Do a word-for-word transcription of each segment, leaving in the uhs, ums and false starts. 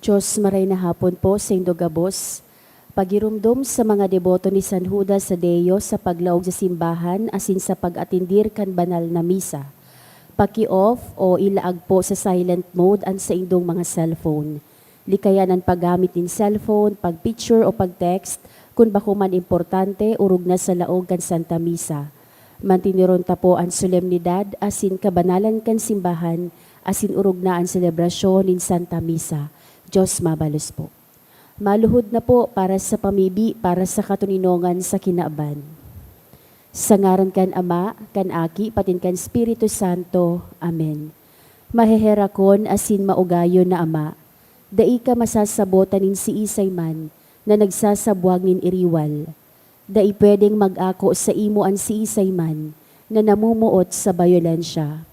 Diyos, maray na hapon po saindo gabos. Pagiromdom sa mga deboto ni San Judas Tadeo sa paglaog sa simbahan asin sa pag-atendir kan banal na misa. Paki-off o ilaag po sa silent mode an saindong mga cellphone. Likayan an paggamit nin cellphone, pag-picture o pag-text kun bako man importante orog na sa laog kan Santa Misa. Manteneron ta po an solemnidad asin kabanalan kan simbahan asin orog na an selebrasyon nin Santa Misa. Diyos mabalos po. Maluhod na po para sa pamibi, para sa katoninongan sa kinaban. Sa ngaran kan Ama, kan Aki, patin kan Espiritu Santo. Amen. Maheherakon asin maugayon na Ama, dai ka masasabotan nin siisay man na nagsasabwag nin iriwal. Dai pwedeng mag-ako saimo an siisay man na namumuot sa bayolensya.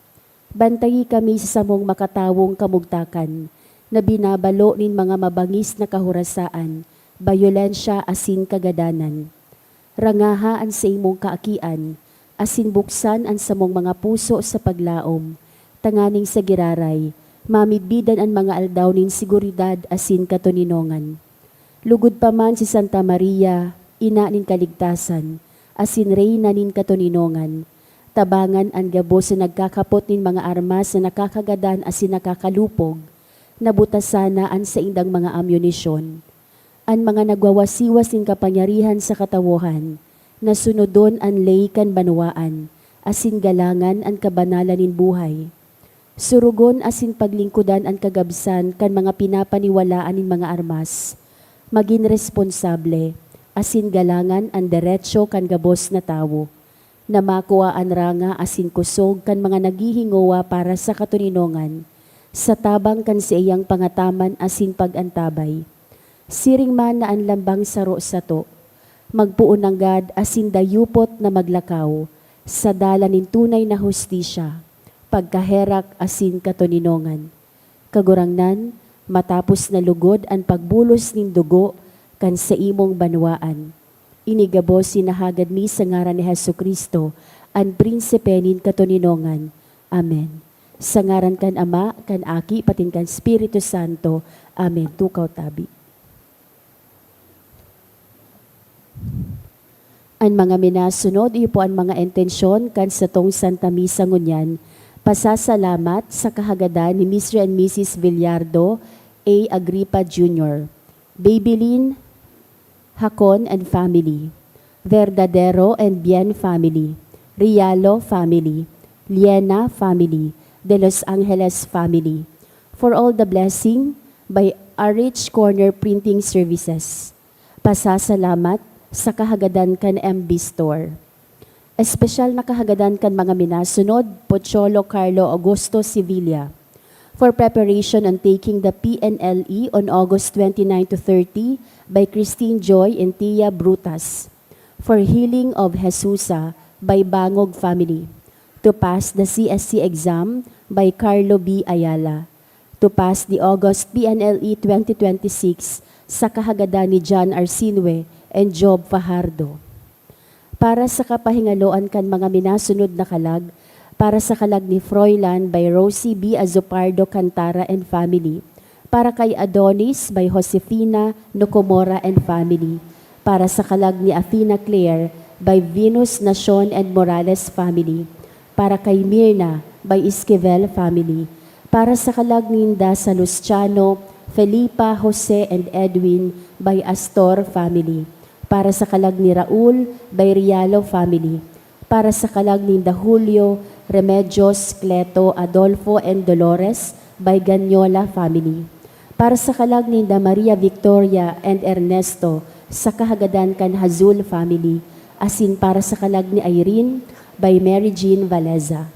Bantayi kami sa samong makatawong kamugtakan na binabalo nin mga mabangis na kahorasaan, bayolensya asin kagadanan. Rangaha an saimong kaakian, asin buksan an samong mga puso sa paglaom, tanganing sa giraray, mamidbidan an mga aldaw nin seguridad asin katoninongan. Lugod pa man si Santa Maria, Ina nin Kaligtasan, asin Reyna nin Katoninongan, tabangan an gabos na nagkakapot nin mga armas na nakakagadan asin nakakalupog, na butasan na an saindang mga amyonisyon. An mga nagwawasiwas nin kapangyarihan sa katawohan, na sunodon an ley kan banwaan, asin galangan an kabanalan nin buhay. Surugon asin paglingkodan an kagabsan kan mga pinapaniwalaan nin mga armas. Magin responsable, asin galangan an deretso kan gabos na tawo, na makua an ranga asin kusog kan mga naghihingowa para sa katoninongan, sa tabang kan saiyang pangataman asin pag-antabay. Siring man na an lambang saro sato, magpoon nanggad asin dayupot na maglakaw sa dalan nin tunay na hustisya, pagkaherak asin katoninongan. Kagurangnan, matapos na lugod an pagbulos nin dugo kan saimong banwaan, ini gabos sinahagad mi sa ngaran ni Jesu-Cristo, an Prinsipe nin katoninongan. Amen. Sa ngaran kan Ama, kan Aki, patin kan Espiritu Santo. Amen. Tukaw tabi. An mga minasunod, iyo po an mga intensyon kan satong Santa Misa ngunyan. Pasasalamat sa kahagadan ni Mister and Missus Villardo A. Agripa Junior, Babylin Jacon and family, Verdadero and Bien family, Rialo family, Liena family, De Los Angeles family, for all the blessing by R H Corner Printing Services. Pasasalamat sa kahagadan kan M B Store. Espesyal na kahagadan kan mga minasunod, Pocholo Carlo Augusto Sevilla. For preparation on taking the P N L E on August twenty-nine to thirty by Christine Joy and Tia Brutas. For healing of Jesusa by Bangog family. To pass the C S C exam by Carlo B Ayala. To pass the August P N L E twenty twenty-six sa kahagadan ni John Arsinue and Job Fajardo. Para sa kapahingaloan kan mga minasunod na kalag, para sa kalag ni Froilan by Rosie B Azupardo Cantara and family, para kay Adonis by Josefina Nocomora and family, para sa kalag ni Athena Claire by Venus Nacion and Morales family, para kay Mirna by Esquivel family, para sa kalag ninda Salustiano, Felipa, Jose, and Edwin by Astor family, para sa kalag ni Raul by Rialo family, para sa kalag ninda Julio, Remedios, Cleto, Adolfo, and Dolores by Ganyola family, para sa kalag ninda Maria Victoria and Ernesto sa kahagadan kan Hazul family, asin para sa kalag ni Irene by Mary Jean Valeza.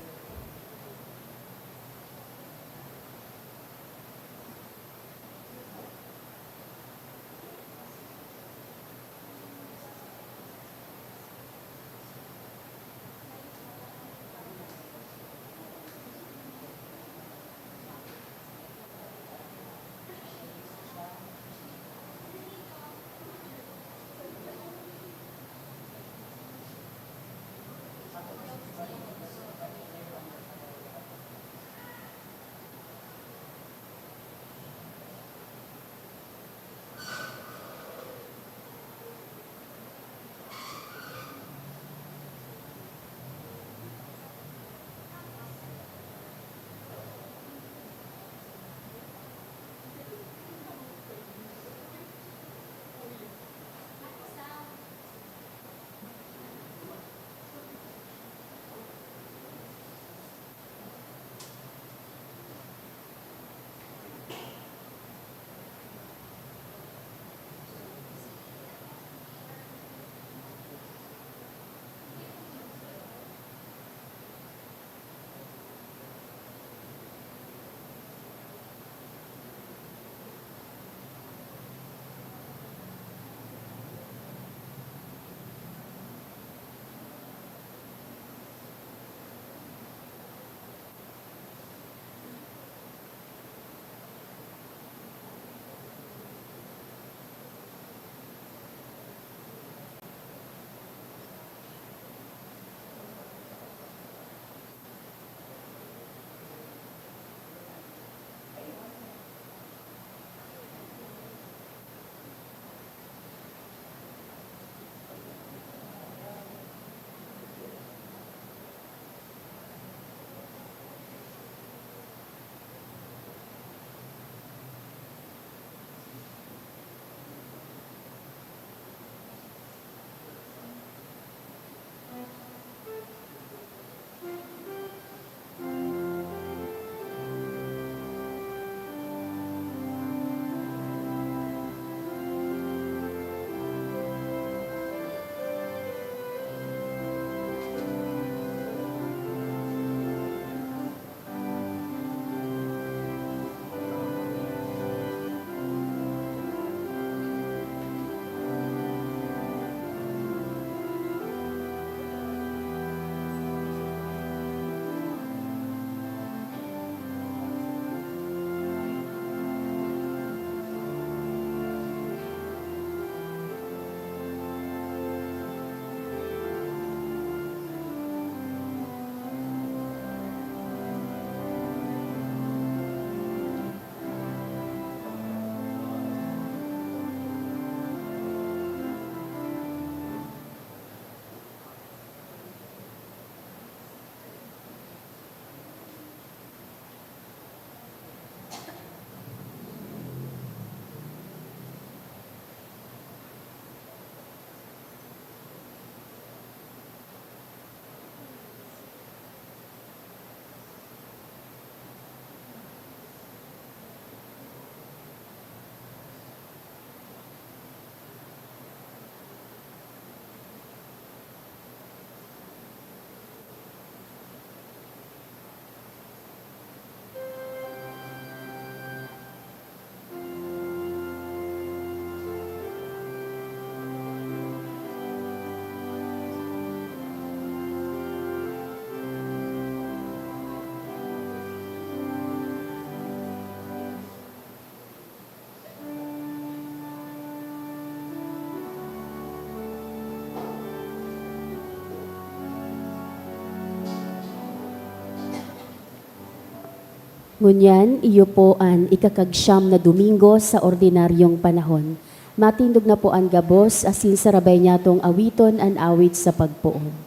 Ngunyan, iyo po an ikakagsyam na Domingo sa ordinaryong panahon. Matindog na po an gabos, asin sarabay niyatong awiton an awit sa pagpoon.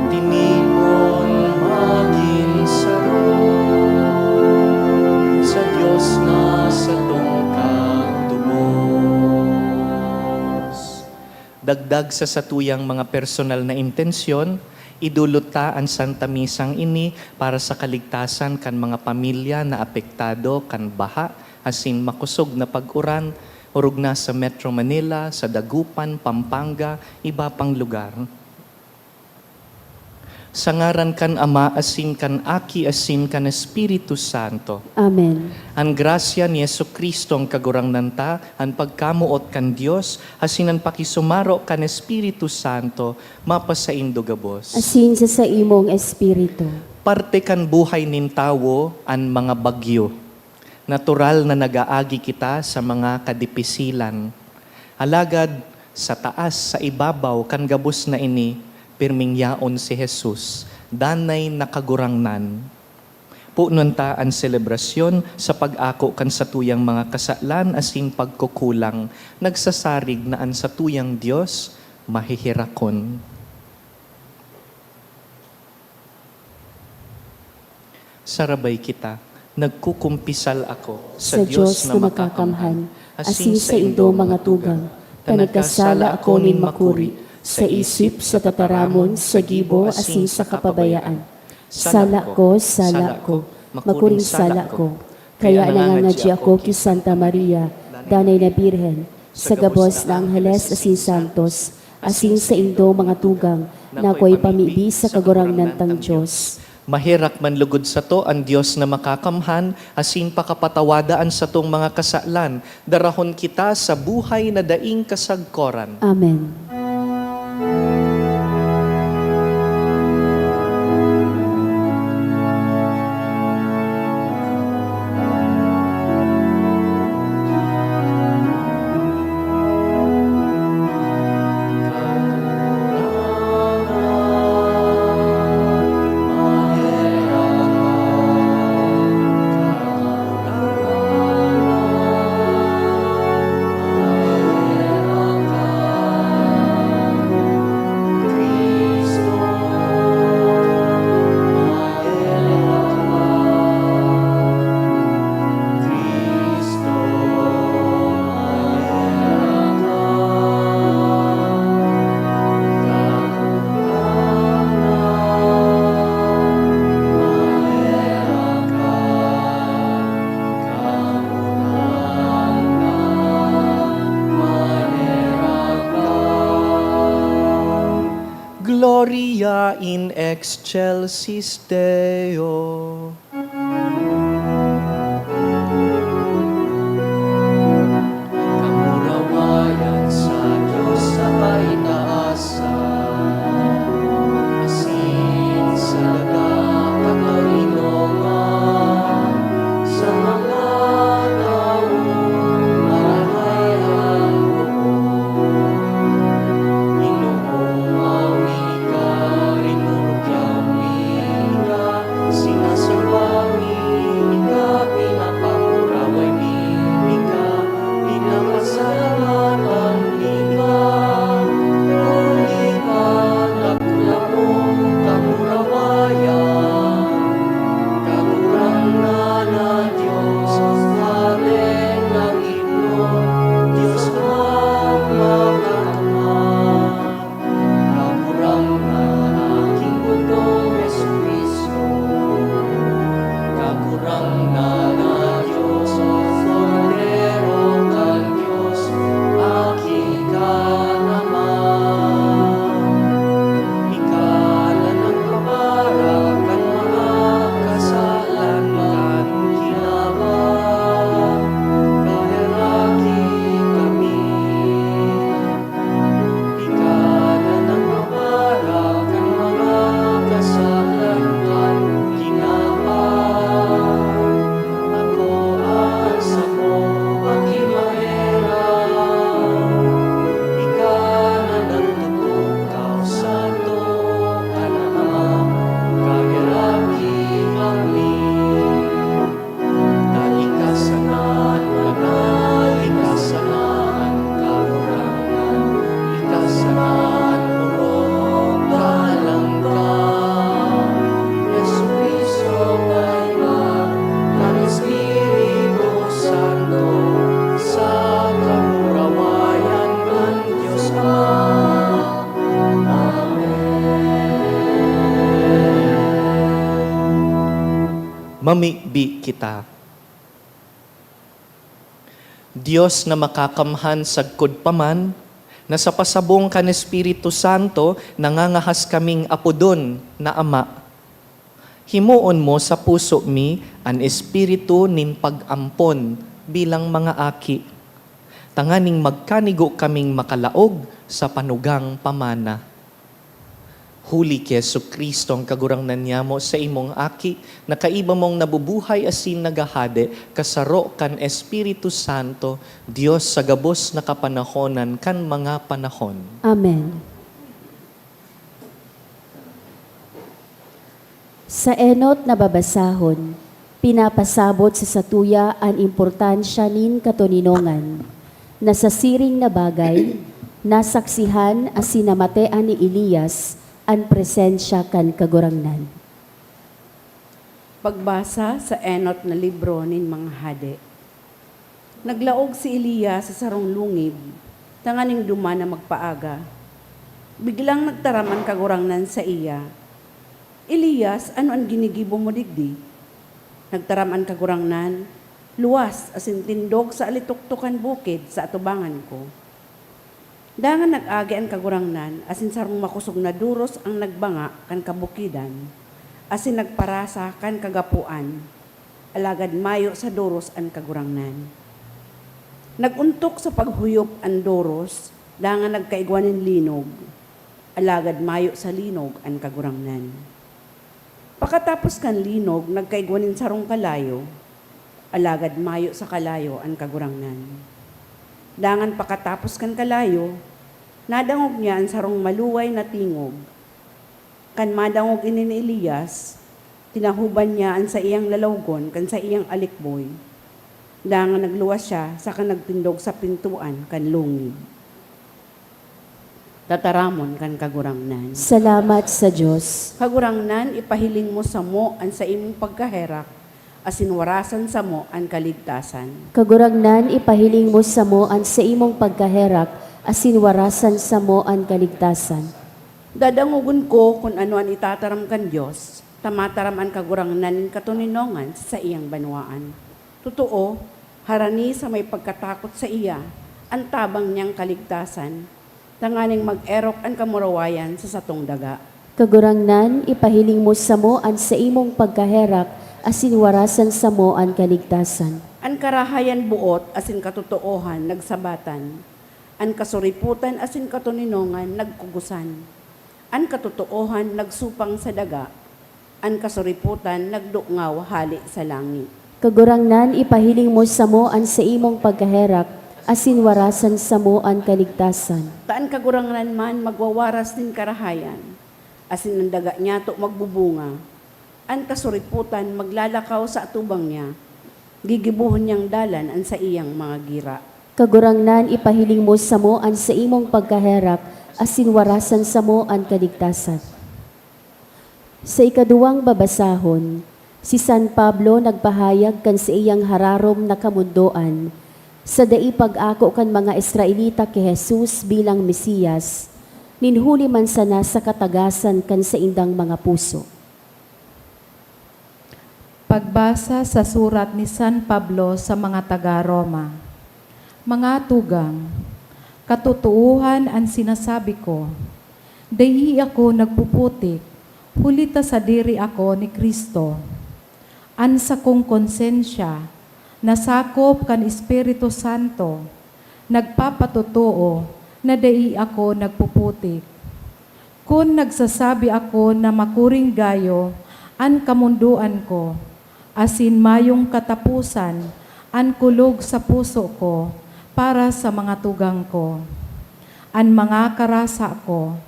Tinipon magin saro sa Dios na satong kagtubos. Dagdag sa satuyang mga personal na intensyon, idulot ta an Santa Misang ini para sa kaligtasan kan mga pamilya na apektado kan baha asin makosog na pag-uran, orog na sa Metro Manila, sa Dagupan, Pampanga, iba pang lugar. Sa ngaran kan Ama asin kan Aki asin kan Espiritu Santo. Amen. An grasya ni Jesu-Cristo an Kagurangnan ta, an pagkamoot kan Dios, asin an pakisumaro kan Espiritu Santo, mapasaindo gabos. Asin sa saimong espiritu. Parte kan buhay nin tawo an mga bagyo. Natural na nag-aagi kita sa mga kadipisilan. Alagad, sa taas, sa ibabaw kan gabos na ini, pirming yaon si Jesus, danay na Kagurangnan. Punon ta an selebrasyon sa pag-ako kan satuyang mga kasalan asin pagkukulang, nagsasarig na an satuyang Dios maheherakon. Sarabay kita, nagkukumpisal ako sa Sa Dios Dios na na makakamhan, makakamhan, asin asin sa saindo saindo mga mga tugang, tugang, ta ta nagkasala nagkasala ako ako nin nin makuri, makuri, sa sa isip, isip, sa sa tataramon, tataramon, sa sa gibo, gibo, asin asin sa sa kapabayaan. kapabayaan. Sala Sala ko, ko, sala sala ko, ko, makuring makuring sala sala ko. ko. Kaya Kaya nangangadya nangangadya ako ako ki Santa Maria, Danay na Birhen, sa gabos na angheles asin santos, asin saindo mga tugang, na ako'y pamibi sa Kagurangnan tang Dios. Maherak man lugod sato an Dios na makakamhan, asin pakapatawada an satong mga kasalan, darahon kita sa buhay na daing kasagkoran. Amen. Gloria in excelsis Deo. Kamurawayan sa Dios sa kaitaasan, asin sa daga katoninongan sa mga tawo marahay an poon. Ginoo, mawi ka, rinurukyaw mi ka, sinasamba mi Mamibi kita. Dios na makakamhan sagkod pa man, na sa pasabong kan Espiritu Santo nangangahas kaming apodon na Ama, himoon mo sa puso mi an espiritu nin pag-ampon bilang mga aki, tanganing magkanigo kaming makalaog sa panugang pamana. Huli ki Jesu-Cristo an Kagurangnan niyamo, saimong Aki, na kaiba mong nabubuhay asin naghahade, kasaro kan Espiritu Santo, Dios sa gabos na kapanahonan kan mga panahon. Amen. Sa enot na babasahon, pinapasabot sa satuya an importansya nin katoninongan, na sa siring na bagay, nasaksihan asin namatean ni Elias an presensya kan Kagurangnan. Pagbasa sa enot na libro nin mga Hade. Naglaog si Elias sa sarong lungib, tanganing duman na magpaaga. Biglang nagtaram an Kagurangnan saiya, "Elias, ano an ginigibo mo digdi?" Nagtaram an Kagurangnan, "Luwas asin tindog sa alitoktok kan bukid sa atubangan ko." Dangan nag-agi an Kagurangnan, asin sarong makosog na doros an nagbanga kan kabukidan, asin nagparasa kan kagapoan, alagad mayo sa doros an Kagurangnan. Nag-ontok sa paghuyop an doros, dangan nagkaigwa nin linog, alagad mayo sa linog an Kagurangnan. Pakatapos kan linog, nagkaigwa nin sarong kalayo, alagad mayo sa kalayo an Kagurangnan. Dangan pakatapos kan kalayo, nadangog niya an sarong maluway na tingog. Kan madangog ini ni Elias, tinahoban niya an saiyang lalawgon kan saiyang alikboy. Dangan nagluwas siya saka nagtindog sa pintoan kan lungib. Tataramon kan Kagurangnan. Salamat sa Dios. Kagurangnan, ipahiling mo samo an saimong pagkaherak, asin warasan samo an kaligtasan. Kagurangnan, ipahiling mo samo an saimong pagkaherak, asin warasan samo an kaligtasan. Dadangogon ko kun ano an itataram kan Dios, ta mataram an Kagurangnan nin katoninongan sa saiyang banwaan. Totoo, harani sa may pagkatakot saiya an tabang niyang kaligtasan, tanganing mag-erok an kamurawayan sa satong daga. Kagurangnan, ipahiling mo samo an saimong pagkaherak, asin warasan samo an kaligtasan. An karahayan boot asin katotoohan nagsabatan, an kasuripotan asin katoninongan nagkugosan. An katotoohan nagsupang sa daga, an kasuripotan nagdungaw hale sa langit. Kagurangnan, ipahiling mo samo an saimong pagkaherak, asin warasan samo an kaligtasan. Ta an Kagurangnan man magwawaras nin karahayan, asin an daga niyato magbubunga. An kasuripotan maglalakaw sa atubang niya, gigibohon niyang dalan an saiyang mga gira. Kagurangnan, ipahiling mo samo an saimong pagkaherak, asin warasan samo an kaligtasan. Sa ikaduwang babasahon, si San Pablo nagpahayag kan saiyang hararom na kamondoan sa dai pag-ako kan mga Israelita ki Jesus bilang Mesias, nin huli man sana sa katagasan kan saindang mga puso. Pagbasa sa surat ni San Pablo sa mga taga Roma. Mga tugang, katotoohan an sinasabi ko, dai ako nagpuputik, huli ta sadiri ako ni Cristo. An sakong konsensya, na sakop kan Espiritu Santo, nagpapatotoo na dai ako nagpuputik. Kun nagsasabi ako na makuring gayo an kamondoan ko, asin mayong kataposan an kulog sa puso ko para sa mga tugang ko, an mga karasa ko,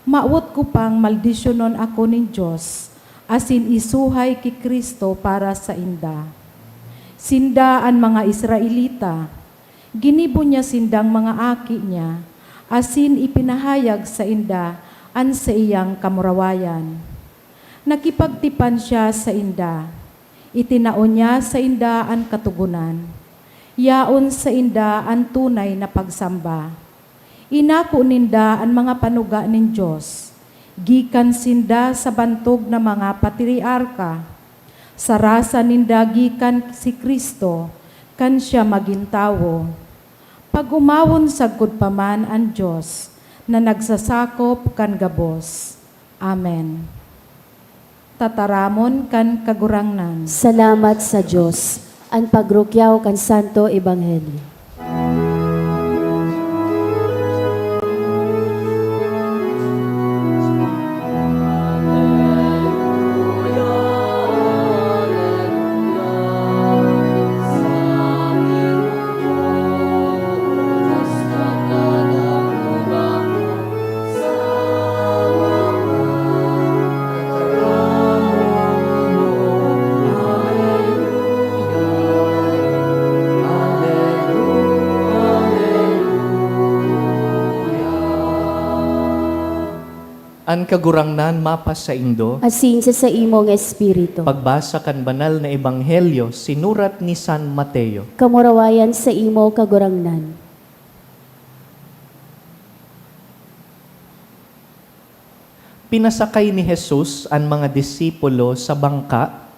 mawot ko pang maldisyonon ako nin Dios, asin isuhay ki Cristo para sainda. Sinda an mga Israelita, ginibo niya sindang mga aki niya, asin ipinahayag sainda an saiyang kamurawayan. Nakipagtipan siya sainda, itinao niya sainda an Katogonan. Yaon sainda an tunay na pagsamba. Inako ninda an mga panuga nin Dios, gikan sinda sa bantog na mga patriarka, Sa rasa ninda gikan si Cristo, kan siya magin tawo. Pag-omawon sagkod pa man an Dios na nagsasakop kan gabos. Amen. Tataramon kan Kagurangnan. Salamat sa Dios. An pagrukyaw kan Santo Ebanghelyo. An Kagurangnan mapasaindo. Asin sa saimong espiritu. Pagbasa kan Banal na Ebanghelyo sinurat ni San Mateo. Kamurawayan saimo, Kagurangnan. Pinasakay ni Jesus an mga disipulo sa bangka,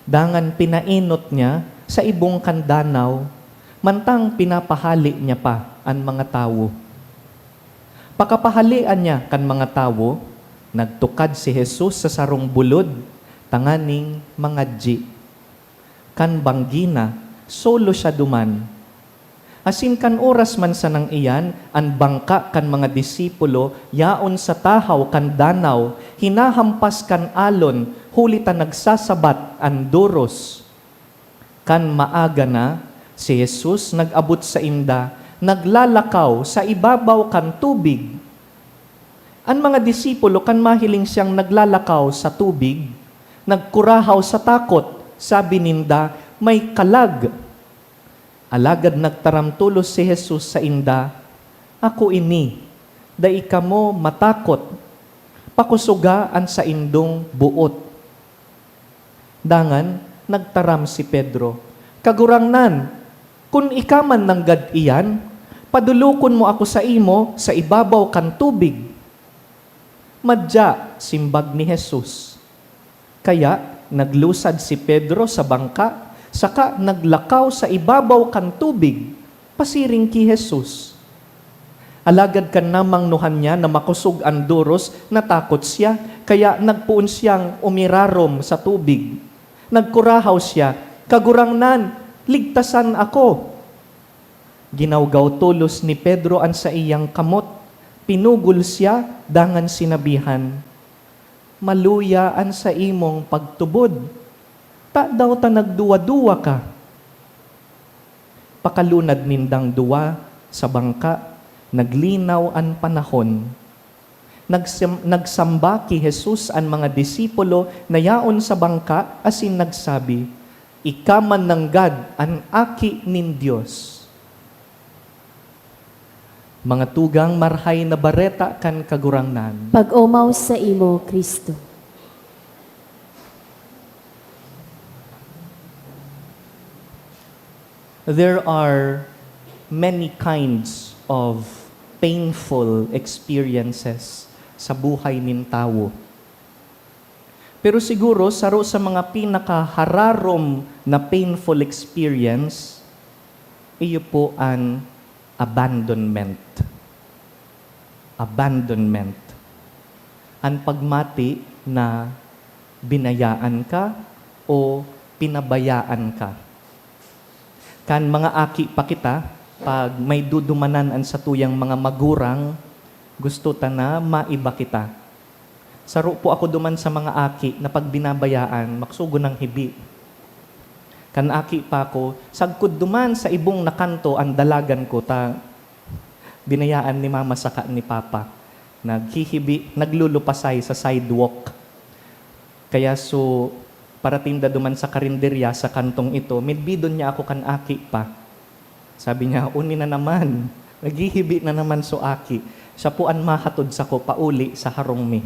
dangan pinaenot niya sa ibong kan danaw, mantang pinapahale niya pa an mga tawo. Pakapahalean niya kan mga tawo, nagtukad si Jesus sa sarong bulod tanganing mangadyi. Kan banggi na, solo siya duman. Asin kan oras man sanang iyan, an bangka kan mga disipulo yaon sa tahaw kan danaw, hinahampas kan alon, huli ta nagsasabat an doros. Kan maaga na, si Jesus nag-abot sainda, naglalakaw sa ibabaw kan tubig. An mga disipulo, kan mahiling siyang naglalakaw sa tubig, nagkurahaw sa takot. Sabi ninda, "May kalag." Alagad nagtaram tolos si Jesus sainda, "Ako ini, dai kamo matakot. Pakusoga an saindong boot." Dangan nagtaram si Pedro, "Kagurangnan, kun ika man nanggad iyan, padolokon mo ako saimo sa ibabaw kan tubig." "Madya," simbag ni Jesus. Kaya naglusad si Pedro sa bangka, saka naglakaw sa ibabaw kan tubig, pasiring ki Jesus. Alagad kan namangnohan niya na makosog an doros, natakot siya, kaya nagpoon siyang umirarom sa tubig. Nagkurahaw siya, "Kagurangnan, ligtasan ako!" Ginawgaw tolos ni Pedro an saiyang kamot, pinugol siya, dangan sinabihan, "Maluya an saimong pagtubod. Tadaw ta nagduwa-duwa ka?" Pakalunad nindang duwa sa bangka, naglinaw an panahon. Nagsam-, nagsamba ki Jesus an mga disipulo na yaon sa bangka asin nagsabi, "Ika man nanggad an Aki nin Dios." Mga tugang, Marahay na Bareta kan Kagurangnan. Pag-omaw saimo, Cristo. There are many kinds of painful experiences sa buhay nin tawo. Pero siguro, saro sa mga pinakahararom na painful experience, iyo po an abandonment. Abandonment. An pagmati na binayaan ka o pinabayaan ka. Kan mga aki pa kita, pag may dudumanan an satuyang mga magurang, gusto ta na maiba kita. Saro po ako duman sa mga aki na pag binabayaan, maksugo nang hibi. Kan aki pa ako, sagkod duman sa ibong na kanto an dalagan ko, ta binayaan ni mama saka ni papa. Naghihibi, naglulupasay sa sidewalk. Kaya so, parating da duman sa karinderya sa kantong ito, midbidon niya ako kan aki pa. Sabi niya, "Uni na naman, naghihibi na naman so aki." Siya po an mahatod sako pauli sa harong mi.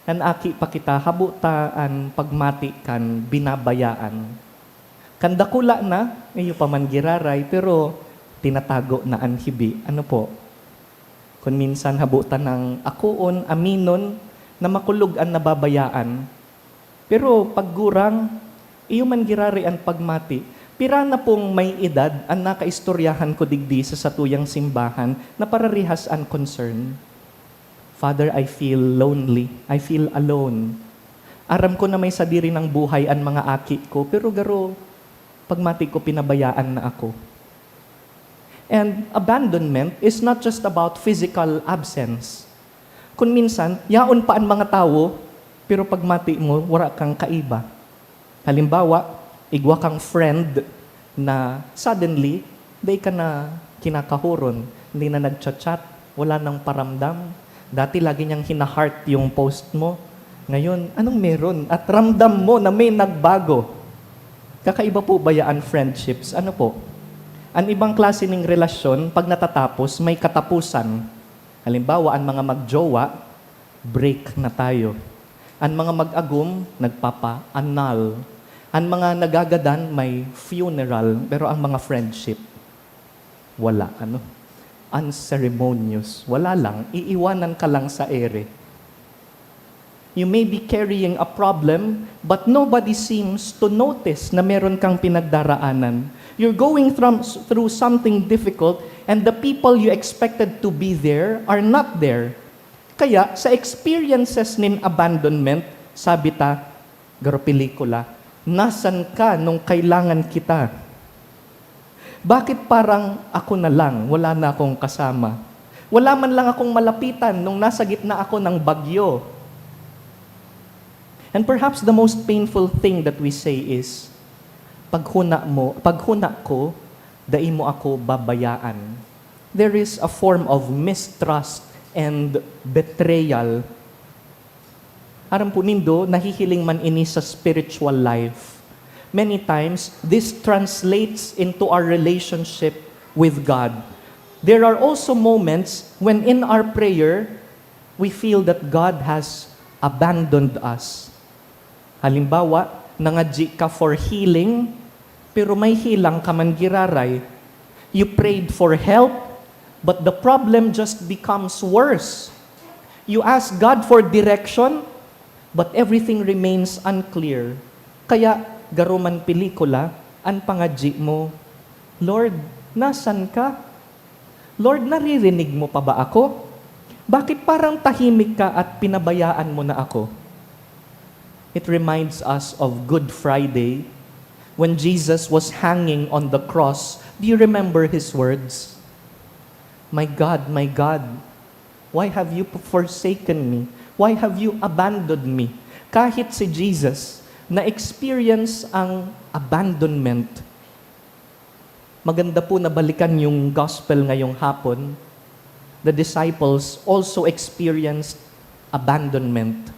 Kan aki pa kita, habo ta an pagmati kan binabayaan. Kan dakula na, iyo pa man giraray, pero tinatago na an hibi. Ano po? Kun minsan habo ta nang akoon, aminon, na makulog an nababayaan, Pero paggurang, iyo man girari an pagmati. Pira na pong may edad an nakaistoryahan ko digdi sa satuyang simbahan na pararihas an concern. "Father, I feel lonely. I feel alone. Aram ko na may sadiri nang buhay an mga aki ko, pero garo, pagmati ko, pinabayaan na ako." And abandonment is not just about physical absence. Kun minsan, yaon pa an mga tawo, pero pagmati mo, wara kang kaiba. Halimbawa, igwa kang friend na suddenly, dai ka na kinakahoron, hindi na nagcha-chat, wala nang paramdam. Dati lagi niyang hina-heart yung post mo. Ngayon, anong meron? At ramdam mo na may nagbago. Kakaiba po ba yan, friendships? Ano po? An ibang klase ning relasyon, pag natatapos, may katapusan. Halimbawa, an mga magjowa, break na tayo. An mga mag-agom, nagpapa-annul. An mga nagagadan, may funeral. Pero ang mga friendship, wala, ano? Unceremonious. Wala lang, iiwanan ka lang sa ere. You may be carrying a problem, but nobody seems to notice na meron kang pinagdaraanan. You're going from, through something difficult, and the people you expected to be there are not there. Kaya, sa experiences nin abandonment, sabi ta, "Garo pelikula, nasan ka nung kailangan kita? Bakit parang ako na lang, wala na akong kasama? Wala man lang akong malapitan nung nasa gitna ako ng bagyo." And perhaps the most painful thing that we say is, "Paghuna mo, paghuna ko, dai mo ako babayaan." There is a form of mistrust and betrayal. Aram po nindo, nahihiling man ini sa spiritual life. Many times, this translates into our relationship with God. There are also moments when in our prayer, we feel that God has abandoned us. Halimbawa, nangadji ka for healing, pero may helang ka man giraray. You prayed for help, but the problem just becomes worse. You ask God for direction, but everything remains unclear. Kaya, garo man pelikula an pangadji mo, "Lord, nasan ka? Lord, naririnig mo pa ba ako? Bakit parang tahimik ka at pinabayaan mo na ako?" It reminds us of Good Friday, when Jesus was hanging on the cross. Do you remember his words? "My God, my God, why have you forsaken me? Why have you abandoned me?" Kahit si Jesus na-experience ang abandonment. Maganda po na balikan yung gospel ngayong hapon. The disciples also experienced abandonment.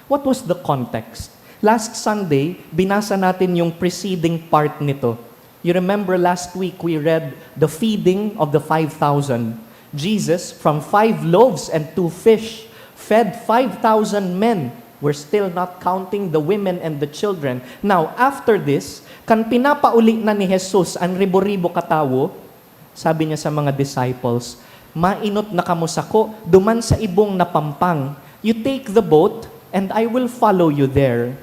What was the context? Last Sunday, binasa natin yung preceding part nito. You remember last week we read the feeding of the five thousand. Jesus, from five loaves and two fish, fed five thousand men. We're still not counting the women and the children. Now, after this, kan pinapauli na ni Jesus an ribo-ribo katawo, sabi niya sa mga disciples, "Mainot na kamo sako duman sa ibong na pampang. You take the boat, and I will follow you there."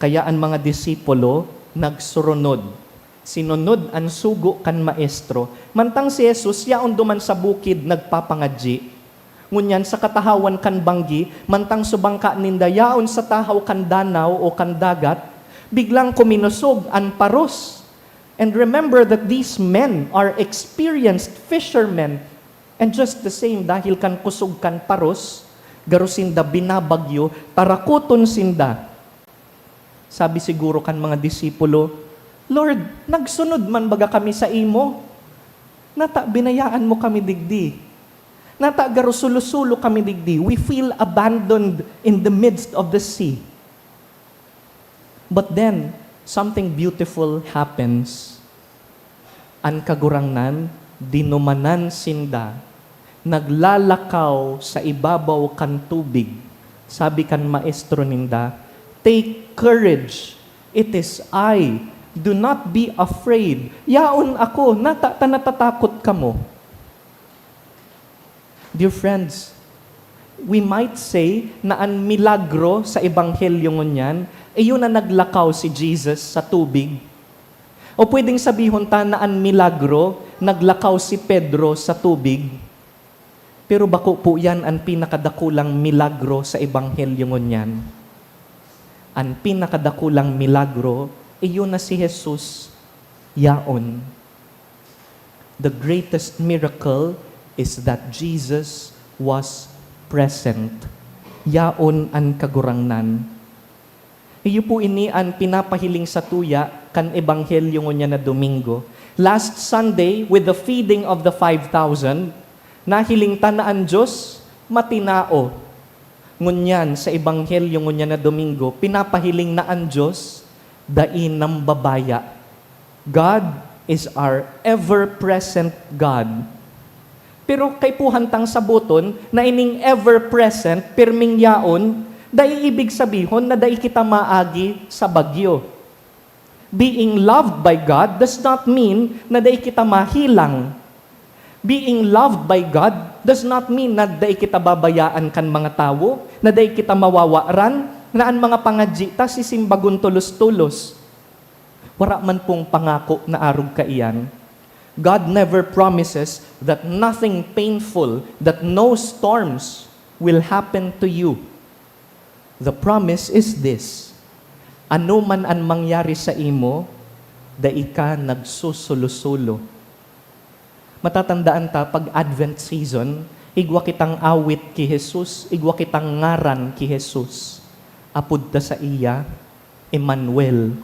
Kaya an mga disipulo nagsurunod. Sinunod an sugo kan Maestro. Mantang si Jesus yaon duman sa bukid nagpapangadji. Ngunyan sa katahawan kan banggi, mantang subangka ninda yaon sa tahaw kan danaw o kan dagat, biglang kuminosog an paros. And remember that these men are experienced fishermen. And just the same, dahil kan kusog kan paros, garo sinda binabagyo, tarakoton sinda. Sabi siguro kan mga disipulo, "Lord, nagsunod man baga kami saimo? Nata binayaan mo kami digdi? Nata garo sulo-sulo kami digdi? We feel abandoned in the midst of the sea." But then, something beautiful happens. An Kagurangnan, dinumanan sinda, naglalakaw sa ibabaw kan tubig. Sabi kan maestro ninda, "Take courage, it is I. Do not be afraid. Yaon ako, nata ta natatakot kamo." Dear friends, We might say na an milagro sa Ebanghelyo ngunyan, iyo na naglakaw si Jesus sa tubig. O pwedeng sabihon ta na an milagro, naglakaw si Pedro sa tubig. Pero bako po yan an pinakadakulang milagro sa Ebanghelyo ngunyan. An pinakadakulang milagro, iyo na si Jesus yaon. The greatest miracle is that Jesus was present. Yaon an Kagurangnan. Iyo po ini an pinapahiling sa tuya kan Ebanghelyo ngunyan na Domingo. Last Sunday, with the feeding of the five thousand, nahiling ta na an Diyos matinao. Ngunyan, sa Ebanghelyo ngunyan na Domingo, pinapahiling na an Diyos dai nambabaya. God is our ever-present God. Pero kaipuhan tang saboton na ining ever-present, pirming yaon, dai ibig sabihon na dai kita maagi sa bagyo. Being loved by God does not mean na dai kita mahilang. Being loved by God does not mean na dai kita babayaan kan mga tawo, na dai kita mawawaran, na an mga pangadyi ta sisimbagon tolos-tolos. Wara man pong pangako na arog kaiyan. God never promises that nothing painful, that no storms will happen to you. The promise is this: ano man an mangyari sa imo, dai ka nagsusulo-sulo. Matatandaan ta, pag Advent season, igwa kitang awit ki Jesus, igwa kitang ngaran ki Jesus. Apod ta saiya, Emmanuel.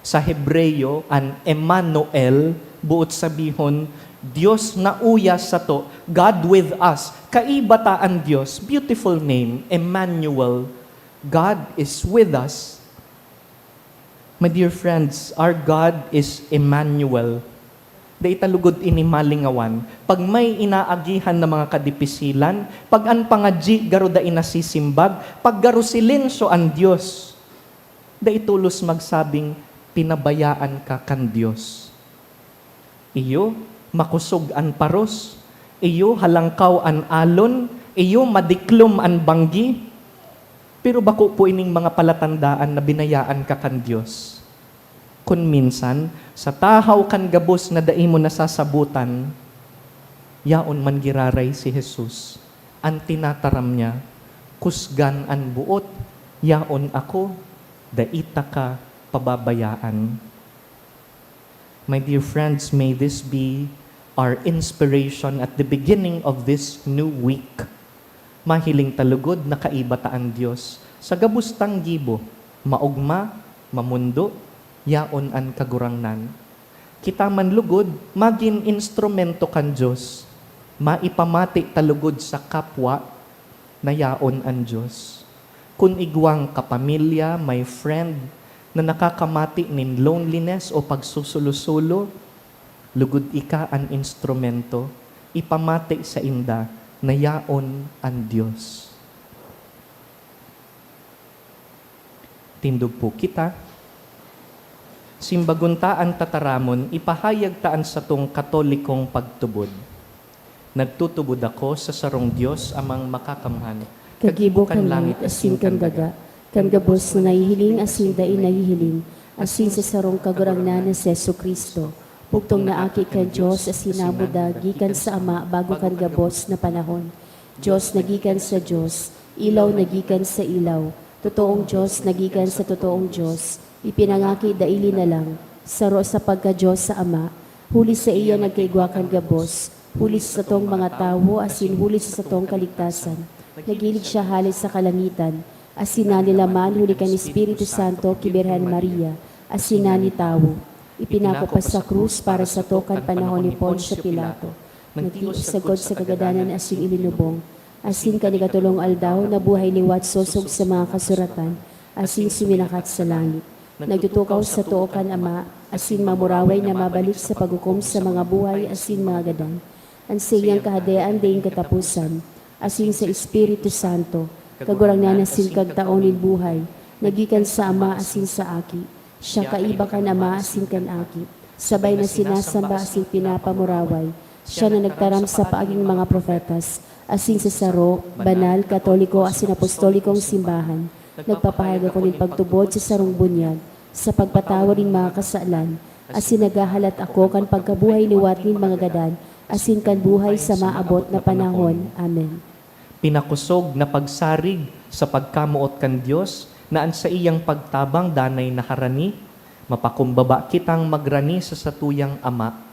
Sa Hebreo, an Emmanuel, boot sabihon, Dios na uya sato, God with us. Kaiba ta an Dios. Beautiful name, Emmanuel. God is with us. My dear friends, our God is Emmanuel. Dai ta lugod ini malingawan. Pag may inaagihan na mga kadipisilan, pag an pangadyi garo dai nasisimbag, pag garo silensyo an Dios, dai tolos magsabing pinabayaan ka kan Dios. Iyo, makosog an paros. Iyo, halangkaw an alon. Iyo, madiklom an banggi. Pero bako po ining mga palatandaan na binayaan ka kan Dios. Kun minsan, sa tahaw kan gabos na dai mo nasasabotan, yaon man giraray si Jesus. An tinataram niya, kusgan an boot, yaon ako, dai taka pababayaan. My dear friends, may this be our inspiration at the beginning of this new week. Mahiling ta lugod na kaiba ta an Dios. Sa gabos tang gibo, maogma, mamondo, yaon an Kagurangnan. Kita man lugod, magin instrumento kan Dios. Maipamati ta lugod sa kapwa na yaon an Dios. Kun igwang kapamilya, may friend, na nakakamati nin loneliness o pagsusulo-sulo, lugod ika an instrumento, ipamati sainda na yaon an Dios. Tindog po kita. Simbagon ta an tataramon, ipahayag ta an satong Katolikong pagtubod. Nagtutubod ako sa sarong Dios, Amang Makakamhan, Kagibo kan langit asin kan daga, kan gabos na nahihiling asin dai nahihiling, asin sa sarong Kagurangnan na si Jesu-Cristo, bugtong na Aki kan Dios asin namuda gikan sa Ama bago kan gabos na panahon. Dios na gikan sa Dios, ilaw na gikan sa ilaw, totoong Dios na gikan sa totoong Dios, ipinangaki daili na lang, saro sa pagka-Dios sa Ama, huli saiya nagkaigwa kan gabos, huli sa satong mga tawo asin huli sa satong kaligtasan. Naghilig siya hale sa kalangitan, asin nanilaman huli kan Espiritu Santo ki Birhen Maria, asin nani tawo. Ipinako pa sa krus para sato kan panahon ni Poncio Pilato. Nagtios sagkod sa kagadanan asin ilinubong, asin kan ikatolong aldaw nabuhay liwat sosog sa mga kasuratan, asin suminakat sa langit. Nagtutukaw sa too kan Ama, asin mamuraway na mabalik sa paghukom sa mga buhay asin mga gadan. An saiyang Kahadean daing kataposan, asin sa Espiritu Santo, Kagurangnan asin Kagtao nin buhay, na gikan sa Ama asin sa Aki. Siya kaiba kan Ama asin kan Aki, sabay na sinasamba asin pinapamuraway. Siya na nagtaram sa paaging mga propetas, Asin sa saro, banal, katoliko, asin apostolikong simbahan, nagpapahayag ako nin pagtubod sa sarong bunyag, sa pagpatawad nin mga kasalan, asin naghahalat ako kan pagkabuhay liwat nin mga gadan, asin kan buhay sa maabot na panahon. Amen. Pinakosog na pagsarig sa pagkamoot kan Dios na an saiyang pagtabang danay naharani, mapakumbaba kitang magrani sa satuyang Ama.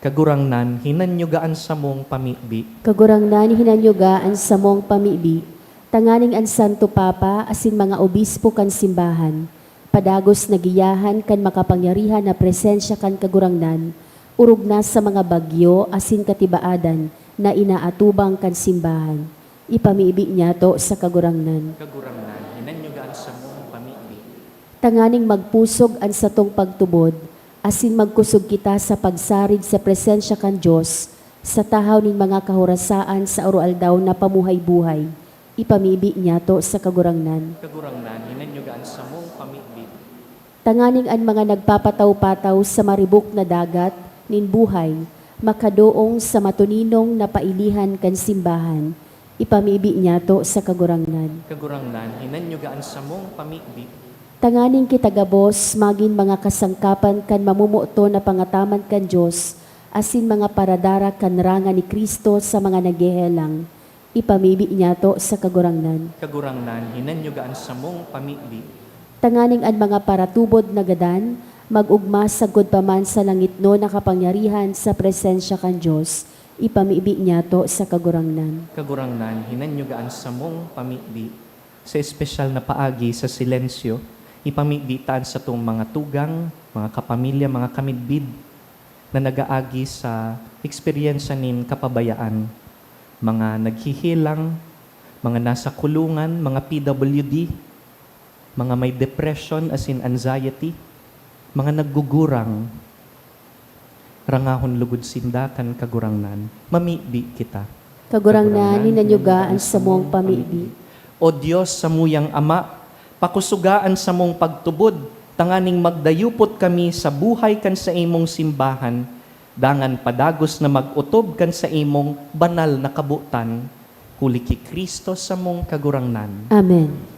Kagurangnan, hinanyuga an samong pamibi. Kagurangnan, hinanyuga an samong pamibi, tanganing an Santo Papa asin mga obispo kan simbahan, padagos na giyahan kan makapangyarihan na presensya kan Kagurangnan, orog na sa mga bagyo asin katibaadan na inaatubang kan simbahan. Ipamibi niyato sa Kagurangnan. Kagurangnan, hinanyuga an samong pamibi. Tanganing magpusog an satong pagtubod, asin magkusog kita sa pagsarig sa presensya kan Dios, sa tahaw nin mga kahorasaan sa aroaldaw na pamuhay-buhay. Ipamibi niyato sa Kagurangnan. Kagurangnan, hinanyuga an samong pamibi. Tanganing an mga nagpapataw-pataw sa maribok na dagat nin buhay, makadoong sa matuninong na pailihan kan simbahan. Ipamibi niyato sa Kagurangnan. Kagurangnan, hinanyuga an samong pamibi. Tanganing kita gabos magin mga kasangkapan kan mamomoton na pangataman kan Dios, asin mga paradara kan rangan ni Cristo sa mga naghehelang. Ipamibi niyato sa Kagurangnan. Kagurangnan, hinanyuga an samong pamibi. Tanganing an mga paratubod na gadan, mag-ogma sagkod pa man sa langitnon na kapangyarihan sa presensya kan Dios. Ipamibi niyato sa Kagurangnan. Kagurangnan, hinanyuga an samong pamibi. Sa espesyal na paagi sa silensyo, ipamibi ta an satong mga tugang, mga kapamilya, mga kamidbid na nag-aagi sa eksperyensya nin kapabayaan, mga naghihilang, mga nasa kulungan, mga P W D, mga may depression asin anxiety, mga naggugurang. Rangahon logod sinda kan Kagurangnan. Mamibi kita. Kagurangnan, hinanyuga an samong pamibi. O Dios, samuyang Ama, pakusoga an samong pagtubod, tanganing magdayupot kami sa buhay kan saimong simbahan, dangan padagos na mag-otob kan saimong banal na kabotan. Huli ki Cristo samong Kagurangnan. Amen.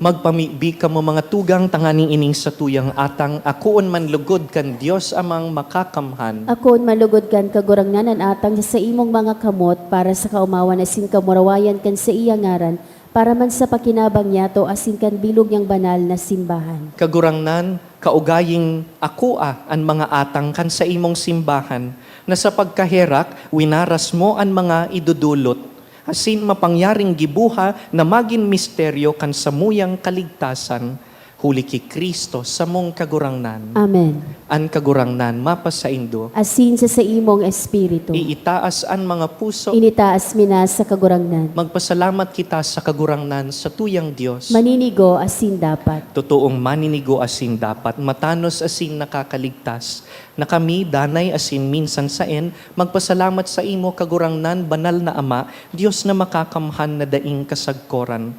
Magpamibi kamo, mga tugang, tanganing ining satuyang atang akoon man lugod kan Dios Amang Makakamhan. Akoon man lugod kan Kagurangnan an atang sa saimong mga kamot, para sa kaomawan asin kamurawayan kan saiyang ngaran, para man sa pakinabang niyato asin kan bilog niyang banal na simbahan. Kagurangnan, kaugaying akoa an mga atang kan saimong simbahan, na sa pagkaherak winaras mo an mga idodolot, asin mapangyaring giboha na magin misteryo kan samuyang kaligtasan, huli ki Cristo, samong Kagurangnan. Amen. An Kagurangnan mapasaindo. Asin sa saimong espiritu. Iitaas an mga puso. Initaas mi na sa Kagurangnan. Magpasalamat kita sa Kagurangnan, satuyang Dios. Maninigo asin dapat. Totoong maninigo asin dapat, matanos asin nakakaligtas, na kami, danay asin minsan saen, magpasalamat saimo, Kagurangnan, Banal na Ama, Dios na makakamhan na daing kasagkoran,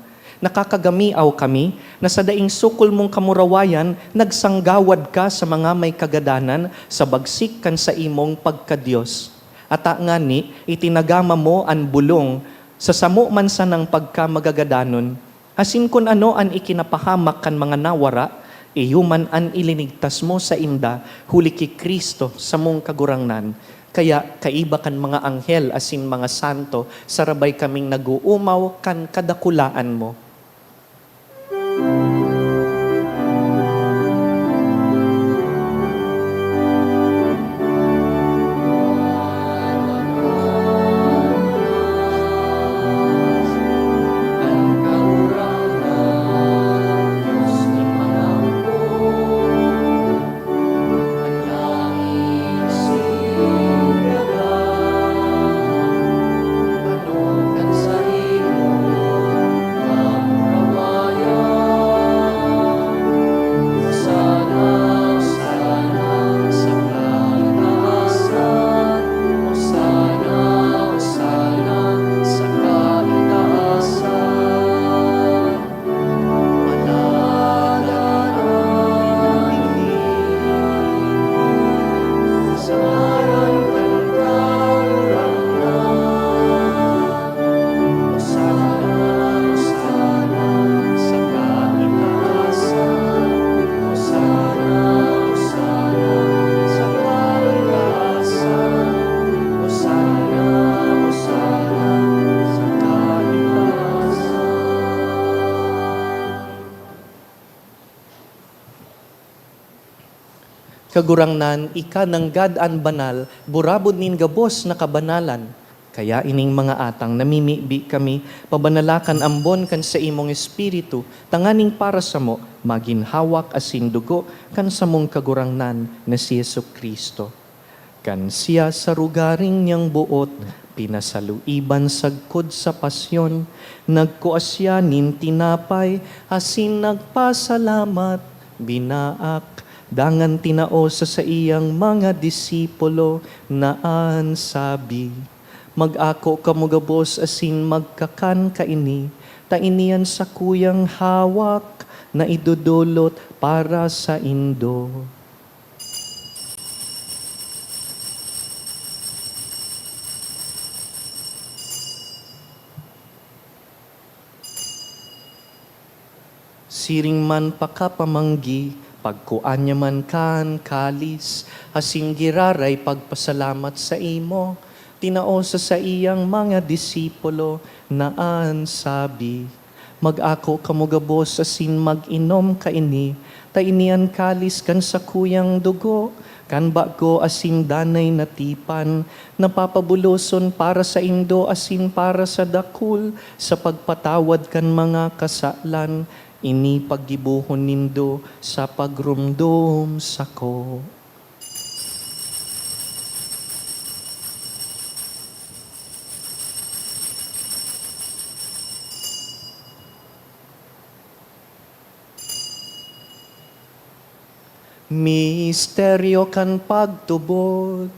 Nakakagamiaw kami na sa daing sukol mong kamurawayan, nagsanggawad ka sa mga may kagadanan sa bagsik kan saimong pagka-Dios. Ata ngani, itinagama mo an bolong sa samo man sanang pagkamagagadanon, asin kun ano an ikinapahamak kan mga nawara, iyo man an ilinigtas mo sainda huli ki Cristo, samong Kagurangnan. Kaya, kaiba kan mga anghel asin mga santo, sarabay kaming nag-oomaw kan kadakulaan mo. Kagurangnan, ika nanggad an banal, burabod nin gabos na kabanalan. Kaya ining mga atang namimibi kami, pabanala kan ambon kan saimong Espiritu, tanganing para samo magin hawak asin dugo kan samong Kagurangnan na si Jesu-Cristo. Kan siya sa rogaring niyang boot pinasaluiban sagkod sa pasyon, nagkua siya nin tinapay asin nagpasalamat, binaak, dangan tinao sa saiyang mga disipulo na an sabi, "Mag-ako kamo gabos asin magkakan kaini, ta ini an sakuyang hawak na idodolot para saindo." Siring man pakapamanggi, pagkua niya man kan kalis, asin giraray pagpasalamat saimo, tinao sa saiyang mga disipulo na an sabi, "Mag-ako kamo gabos asin mag-inom kaini, ta ini an kalis kan sakuyang dugo, kan bago asin danay na tipan, na papabuloson para saindo asin para sa dakul sa pagpatawad kan mga kasalan. Ini paggibohon nindo sa pagromdom sako." Misteryo kan pagtubod.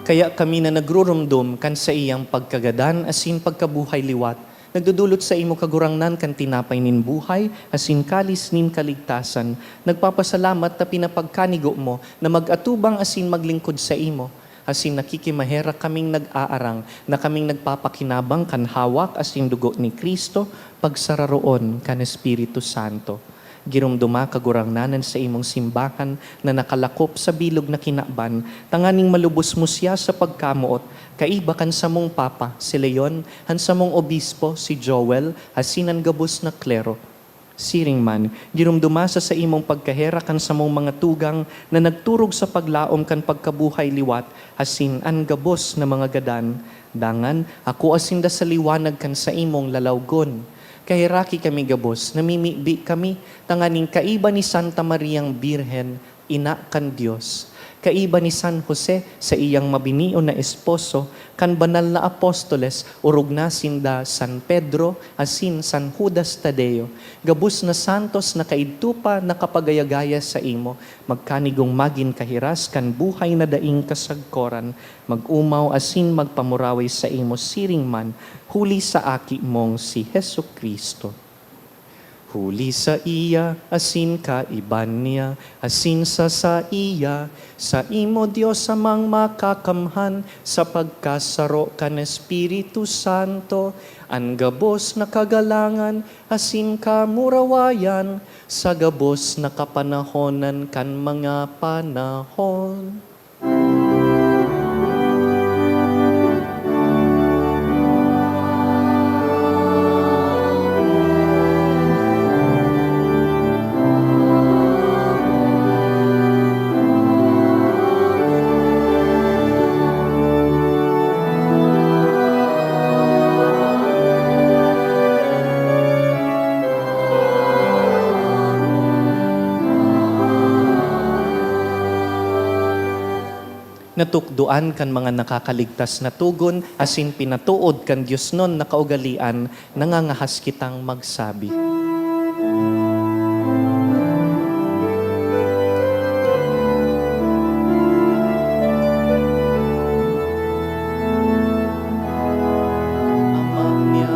Kaya kami na nagruromdom kan saiyang pagkagadan asin pagkabuhay liwat, nagdodolot saimo, Kagurangnan, kan tinapay nin buhay asin kalis nin kaligtasan. Nagpapasalamat ta pinapagkanigo mo na mag-atubang asin maglingkod saimo. Asin nakikimaherak kaming nag-aarang na kaming nagpapakinabang kan hawak asin dugo ni Cristo, pagsararoon kan Espiritu Santo. Giromdoma, Kagurangnan, an saimong simbahan na nakalakop sa bilog na kinaban, tanganing malubos mo siya sa pagkamoot, kaiba kan samong Papa, si Leon, an samong Obispo, si Joel, asin an gabos na klero. Siring man, giromdoma sa saimong pagkaherak an samong mga tugang na nagturog sa paglaom kan pagkabuhay liwat asin an gabos na mga gadan. Dangan, akoa sinda sa liwanag kan saimong lalawgon. Kaheraki kami gabos, namimibi kami tanganing kaiba ni Santa Mariang Birhen, Ina kan Dios, kaiba ni San Jose, saiyang mabinion na esposo, kan banal na apostoles, orog na sinda San Pedro asin San Judas Tadeo, gabos na santos na kaidto pa nakapagaya-gaya saimo, magkanigong magin kahiras kan buhay na daing kasagkoran, mag-omaw asin magpamuraway saimo siring man, huli sa Aki mong si Jesu-Cristo. Huli saiya, asin kaiba niya, asin sa saiya, saimo, Dios Amang Makakamhan, sa pagkasaro kan Espiritu Santo, an gabos na kagalangan asin kamurawayan sa gabos na kapanahonan kan mga panahon. Natukdoan kan mga nakakaligtas na togon asin pinatood kan diosnon na kaugalean, nangangahas kitang magsabi. Ama niya,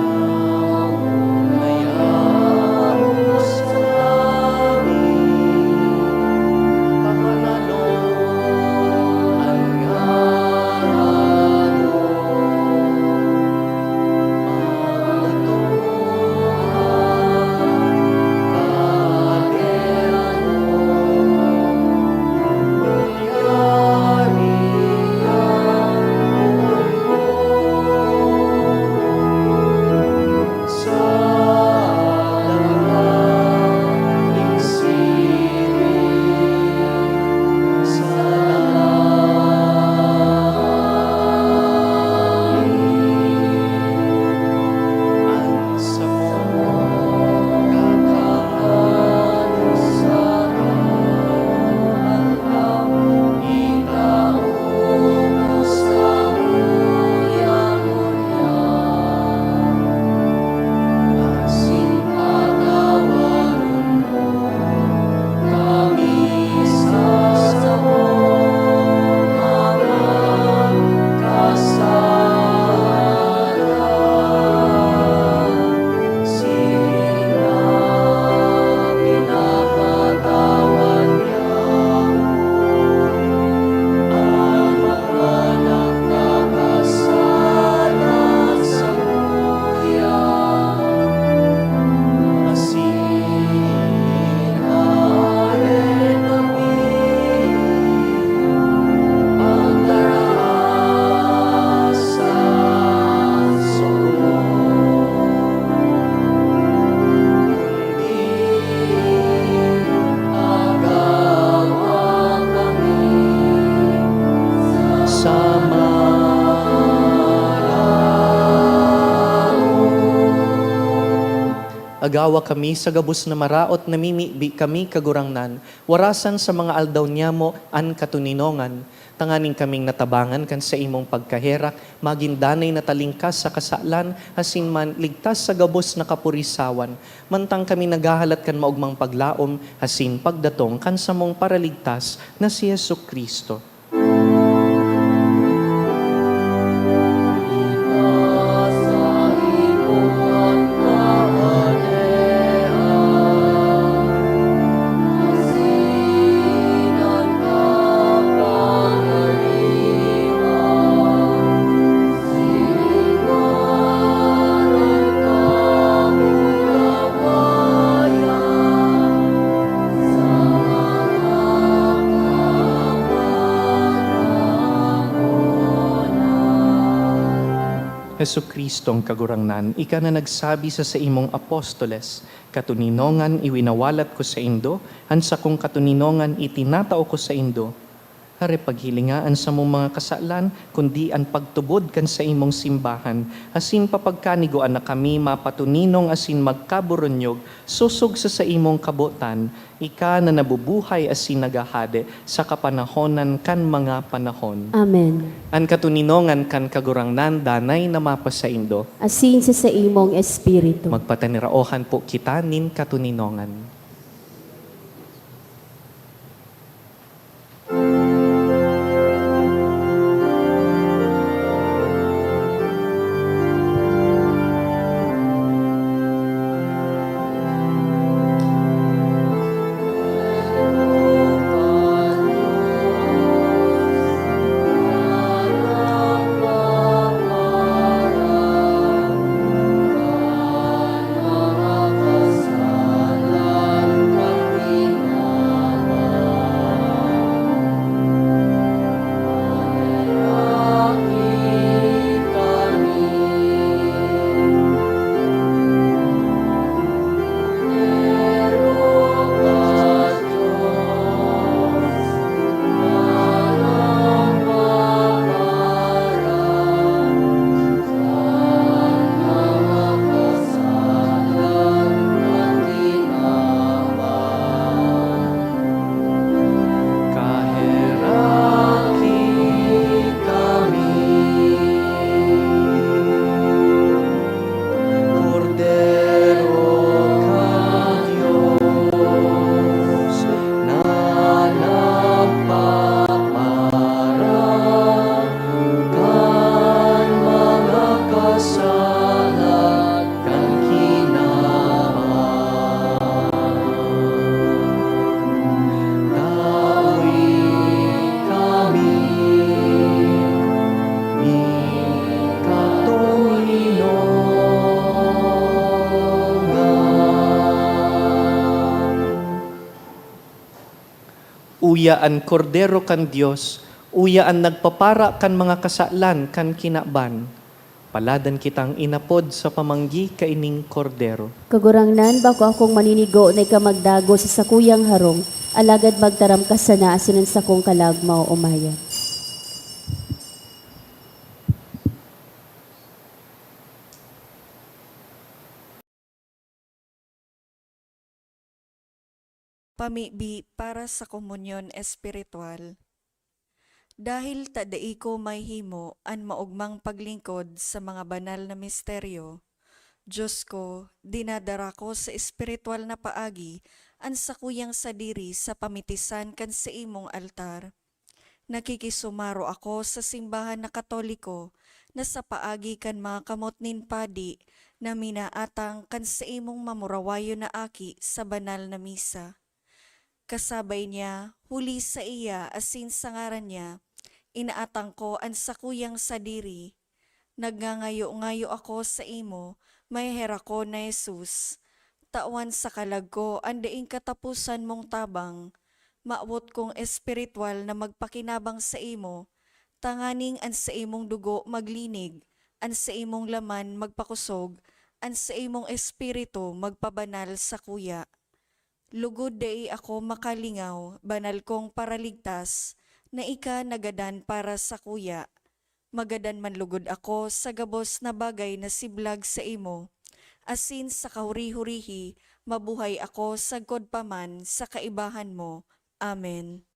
Agawa kami sa gabos na maraot, namimibi kami, Kagurangnan, warasan sa mga aldaw niyamo an katoninongan, tanganing kaming natabangan kan saimong pagkaherak, magin danay na talingkas sa kasalan, asin man ligtas sa gabos na kapurisawan, mantang kami naghahalat kan maogmang paglaom asin pagdatong kan samong Paraligtas na si Jesu-Cristo. Jesu-Cristong Kagurangnan, ika na nagsabi sa saimong apostoles, "Katoninongan iwinawalat ko saindo, an sakong katoninongan itinatao ko saindo." Hare paghilinga an samong mga kasalan, kundi an pagtubod kan saimong simbahan, asin papagkanigoan na kami mapatoninong asin magkaburunyog, sosog sa saimong kabotan, ika na nabubuhay asin naghahade sa kapanahonan kan mga panahon. Amen. An katoninongan kan Kagurangnan danay na mapasaindo. Asin sa saimong espiritu. Magpataniraohan po kita nin katoninongan. Kaheraki kami, Kordero kan Dios, na nagpaparan kan mga kasalan kan kinaban. Tawi kami, katoninongan. Uya an Kordero kan Dios, uya an nagpapara kan mga kasalan kan kinaban. Paladan kitang inapod sa pamanggi kaining Kordero. Kagurangnan, bako akong maninigo na ika magdagos sa sakuyang harong, alagad magtaram ka sana asin an sakong kalag maoomaya. Pamibi para sa komunyon espiritual. Dahil ta dai ko mahimo an maogmang paglingkod sa mga banal na misteryo, Dios ko, dinadara ko sa espiritual na paagi an sakuyang sadiri sa pamitisan kan saimong altar. Nakikisumaro ako sa simbahan na Katoliko na sa paagi kan mga kamot nin padi na minaatang kan saimong mamurawayon na aki sa banal na misa. Kasabay niya, huli saiya asin sa ngaran niya, inaatang ko an sakuyang sadiri. Nagngangayo-ngayo ako saimo, maheherakon na Jesus. Tawan sa kalag ko an daing kataposan mong tabang. Mawot kong espiritual na magpakinabang saimo, tanganing an saimong dugo maglinig, an saimong laman magpakosog, an saimong espiritu magpabanal sakuya. Lugod dai ako makalingaw, banal kong Paraligtas, na ika nagadan para sakuya. Magadan man lugod ako sa gabos na bagay na siblag saimo, asin sa kahuri-hurihi mabuhay ako sagkod pa man sa kaibahan mo. Amen.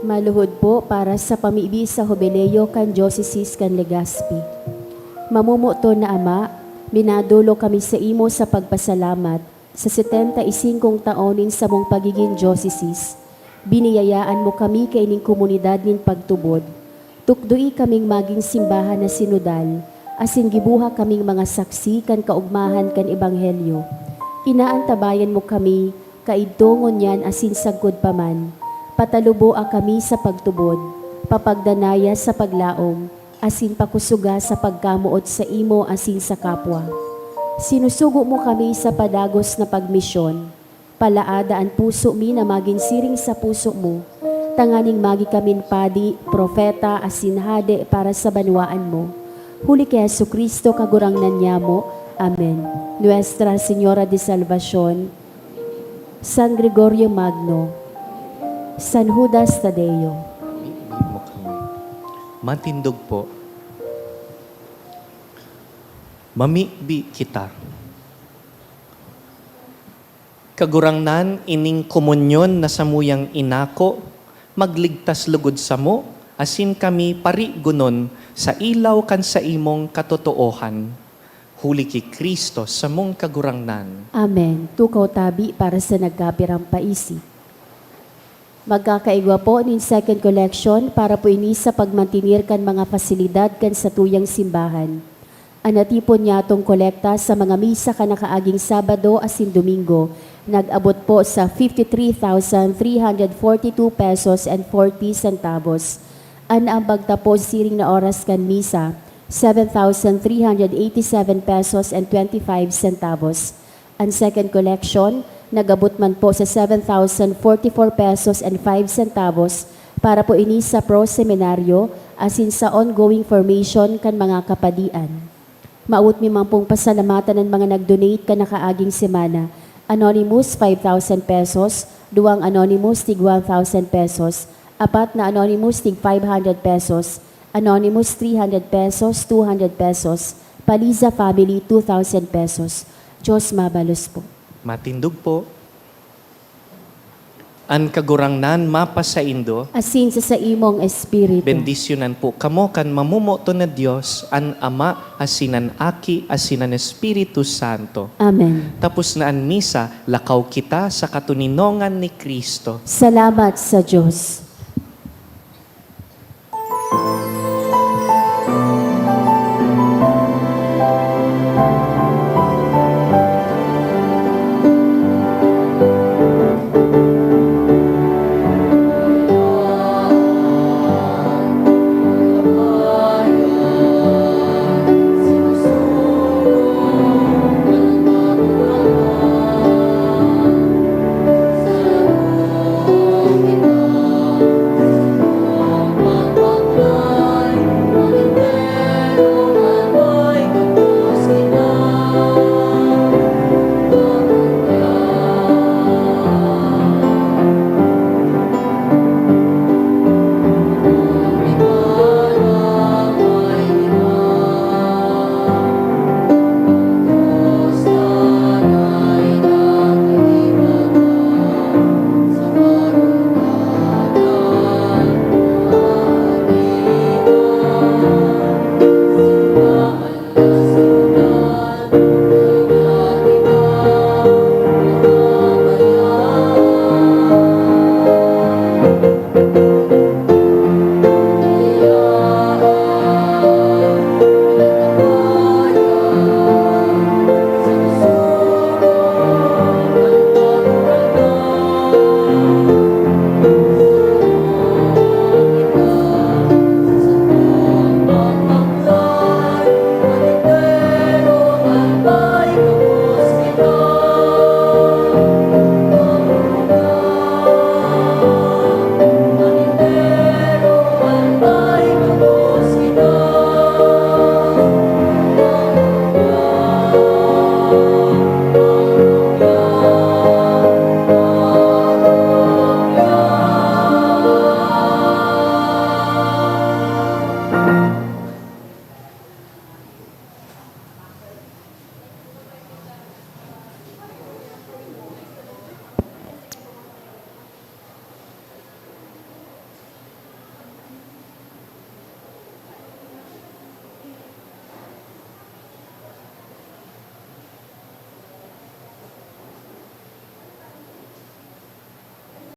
Maluhod po para sa pamibi sa Jubileo kan Diocese kan Legazpi. Mamomoton na Ama, minadolo kami sa imo sa pagpasalamat sa setenta y singkong taon nin samong pagigin diocese. Biniyayaan mo kami kaining komunidad nin pagtubod. Tukdoi kaming magin simbahan na sinodal, asin gibuha kaming mga saksi kan kaogmahan kan Ebanghelyo. Inaantabayan mo kami, kaidto ngunyan asin sagkod pa man. Pataluboa kami sa pagtubod, papagdanaya sa paglaom, asin pakusoga sa pagkamoot sa imo asin sa kapwa. Sinusugo mo kami sa padagos na pagmisyon. Palaada an puso mi na magin siring sa puso mo, tanganing magi kamin padi, propeta, asin hade para sa banwaan mo. Huli ki Jesu-Cristo, Kagurangnan nyamo. Amen. Nuestra Señora de Salvacion, San Gregorio Magno, San Judas Tadeo. Mamibi mo kami. Matindog po. Mamibi kita. Kagurangnan, ining komunyon na samuyang inako, magligtas lugod samo, asin kami parigonon sa ilaw kan saimong katotoohan. Huli ki Cristo, samong Kagurangnan. Amen. Tukaw tabi para sa nagkapirang paisi. Magkakaigwa po nin second collection para po ini sa pagmantenir kan mga pasilidad kan satuyang simbahan. An natipon nyatong kolekta sa mga misa kan nakaaging Sabado asin Domingo nag-abot po sa fifty three thousand three hundred forty two pesos and forty centavos. An naambag ta po siring na oras kan misa, seven thousand three hundred eighty seven pesos and twenty five centavos. An second collection nag-abot man po sa seven thousand forty four pesos and five centavos para po ini sa Pro Seminario asin sa ongoing formation kan mga kapadian. Mawot mi man pong pasalamatan an mga nag-donate kan nakaaging semana. Anonymous, five thousand pesos, duwang anonymous, tig one thousand pesos, apat na anonymous, tig five hundred pesos, anonymous, three hundred pesos, two hundred pesos, Paliza family, two thousand pesos. Diyos mabalos po. Matindog po. An Kagurangnan mapasaindo. Asin sa saimong espiritu. Bendisyonan po kamo kan mamomoton na Dios, an Ama, asin an Aki, asin an Espiritu Santo. Amen. Tapos na an misa, lakaw kita sa katoninongan ni Cristo. Salamat sa Dios.